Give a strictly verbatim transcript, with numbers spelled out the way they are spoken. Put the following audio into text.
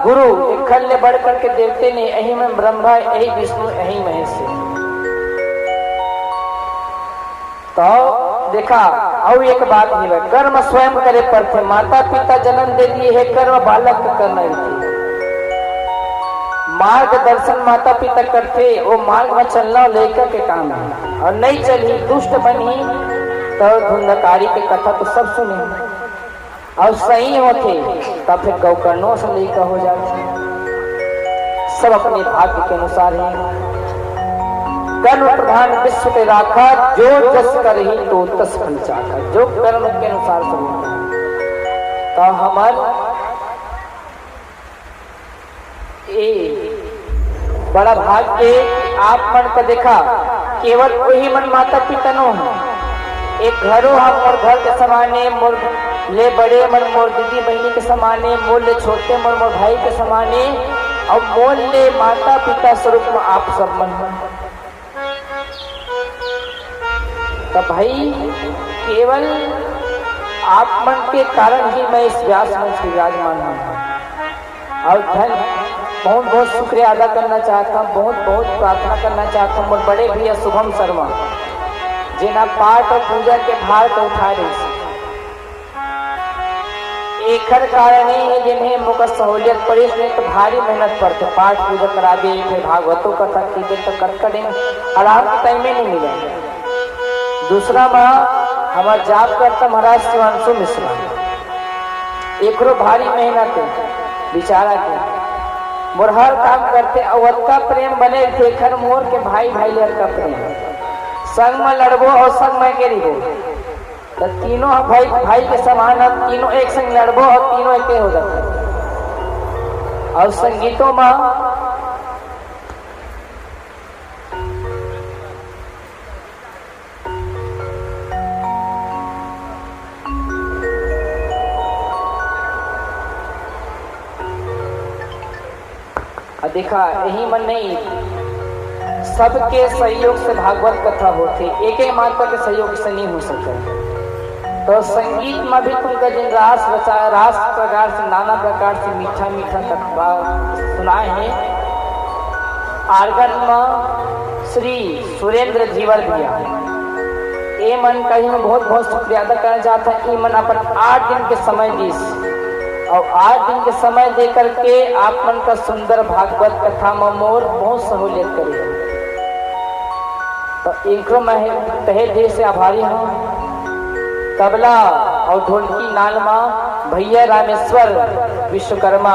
गुरु एखर ले बढ़ करके देवते नहीं, यही में ब्रह्मा, यही विष्णु, यही महेश हे। तो देखा, अउ एक बात हे, कर्म स्वयं करे पड़थे। माता पिता जन्म दे दिए हे, कर्म बालक के करना हे। मार्गदर्शन माता पिता करथे, वो मार्ग में चलना लइका के काम हे। अउ नहीं चलही, दुष्ट बनही, तो धुंधकारी के कथा तो सब सुने। अउ सही होथे, तब फिर गौकर्णो से लइका हो जाथे। सब अपने भाग्य के अनुसार हे। कर्म प्रधान विश्व के राखा, जो जस करही तो तस फल चाखा। जो कर्म के अनुसार सब होता हे। तो हमर ए बड़ा भाग्य हे कि आप मन का देखा, केवल वही मन माता पिता नो हे। एक घरो हम मोर घर के समाने, मोर ले बड़े मन मोर दीदी बहिनी के समाने, मोर ले छोटे मन मोर भाई के समाने, अउ मोर ले माता पिता स्वरूप में आप सब मन हो। तो भाई, केवल आप मन के कारण ही मैं इस व्यास मंच पे विराजमान हूँ। अउ धन, बहुत बहुत शुक्रिया अदा करना चाहता हूँ, बहुत बहुत प्रार्थना करना चाहता हूँ मोर बड़े भैया शुभम शर्मा, जेना पाठ अउ पूजा के भार को उठा रहे। एखर कारण ये हे, जिन्हें मोका सहूलियत पड़िस, नहीं तो भारी मेहनत पड़थे। पाठ पूजा कराबे, फिर भागवतो कथा कीबे, तो कतका दिन आराम के टाइम ही नहीं मिले। दूसरा माँ हमार जाप करता महाराज शिवांशु मिश्रा, एकरो भारी मेहनत हे बेचारा के। मोर हर काम करथे, अउ अतका प्रेम बने रहिथे, एखर मोर के भाई भाई ले अतका प्रेम। संग में लड़बो अउ संग में के रहिबो। त तीनों ह भाई, भाई के समान हे, तीनों एक संग लड़बो अउ तीनों एके हो जाथे। अउ संगीतो म अ देखा, यही मन नहीं, सबके सहयोग से भागवत कथा होथे, एके मात्र के सहयोग से नहीं हो सके। तो संगीत में भी तुमका जिन रास रचा, रास प्रकार से, नाना प्रकार से मीठा मीठा कथा सुनाए हे। आर्गन में श्री सुरेंद्र धीवर भैया, ए मन का ही मैं बहुत बहुत शुक्रिया अदा करना चाहता हूँ। ए मन अपन आठ दिन के समय दीस, अउ आठ दिन के समय दे करके आप मन का सुंदर भागवत कथा में मोर बहुत सहूलियत करे। तो इनको मैं तहे दिल से आभारी हूँ। तबला अउ ढोलकी नाल मा भैया रामेश्वर विश्वकर्मा,